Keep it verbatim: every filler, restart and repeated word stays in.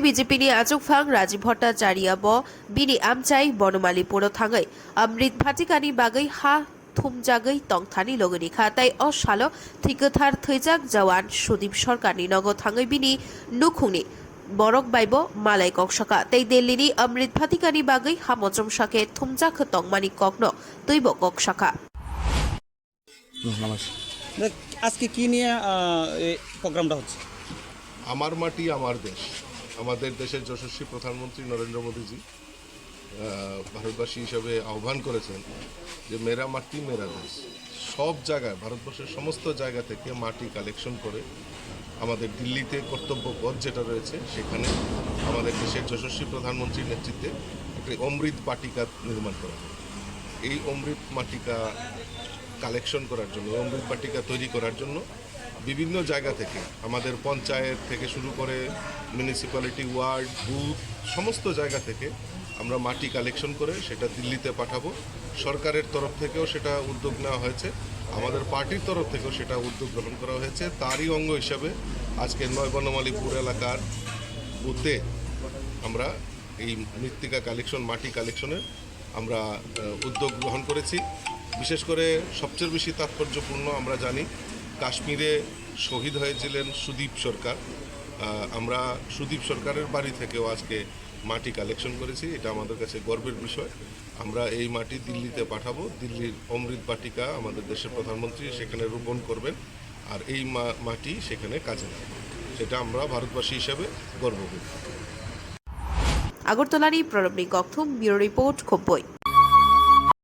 B J P ni achukphang Rajiv Bhattacharya bo bini amchai Bonomali puro thangwi Amrit Bhatika ni bagwi ha thumjagwi tongthani logi rikha, tei o salo thwi kwthar thwijak jawan Sudip Sarkar ni nogo thangwi bini nukhungni borok bai bo malai kok saka, tei Delhi ni Amrit Bhatika ni bagwi ha mochom sake thumjak thwi tongmani kokno twibo kok saka. হুম, নমস্কার। দেখ, আজকে কি নিয়ে আহ, এই প্রোগ্রামটা হচ্ছে? আমার মাটি আমার দেশ। আমাদের দেশের যশস্বী প্রধানমন্ত্রী নরেন্দ্র মোদীজি আহ, ভারতবাসী হিসাবে আহ্বান করেছেন যে মেরা মাটি মেরা দেশ। সব জায়গায়, ভারতবর্ষের সমস্ত জায়গা থেকে মাটি কালেকশন করে আমাদের দিল্লিতে কর্তব্যপথ যেটা রয়েছে, সেখানে আমাদের দেশের যশস্বী প্রধানমন্ত্রীর নেতৃত্বে একটি অমৃত বাটিকা নির্মাণ করা হবে। এই অমৃত বাটিকা কালেকশন করার জন্য, এই অমৃত বাটিকা তৈরি করার জন্য বিভিন্ন জায়গা থেকে, আমাদের পঞ্চায়েত থেকে শুরু করে মিউনিসিপ্যালিটি, ওয়ার্ড, বুথ, সমস্ত জায়গা থেকে আমরা মাটি কালেকশন করে সেটা দিল্লিতে পাঠাবো। সরকারের তরফ থেকেও সেটা উদ্যোগ নেওয়া হয়েছে, আমাদের পার্টির তরফ থেকেও সেটা উদ্যোগ গ্রহণ করা হয়েছে। তারই অঙ্গ হিসাবে আজকে নয় বনমালীপুর এলাকার বুথে আমরা এই মৃত্তিকা কালেকশন, মাটি কালেকশনের আমরা আহ, উদ্যোগ গ্রহণ করেছি। বিশেষ করে সবচেয়ে বেশি তাৎপর্যপূর্ণ আমরা জানি কাশ্মীরে শহীদ হয়েছিলেন সুদীপ সরকার। আহ, আমরা সুদীপ সরকারের বাড়ি থেকেও আজকে মাটি কালেকশন করেছি, এটা আমাদের কাছে গর্বের বিষয়। আমরা এই মাটি দিল্লিতে পাঠাবো। দিল্লির অমৃত বাটিকা আমাদের দেশের প্রধানমন্ত্রী সেখানে রোপণ করবেন, আর এই মা- মাটি সেখানে কাজে লাগবে। সেটা আমরা ভারতবাসী হিসাবে গর্ববোধ করি। Agartala ni Pranabni Kokthum, Bureau Report, Khompui.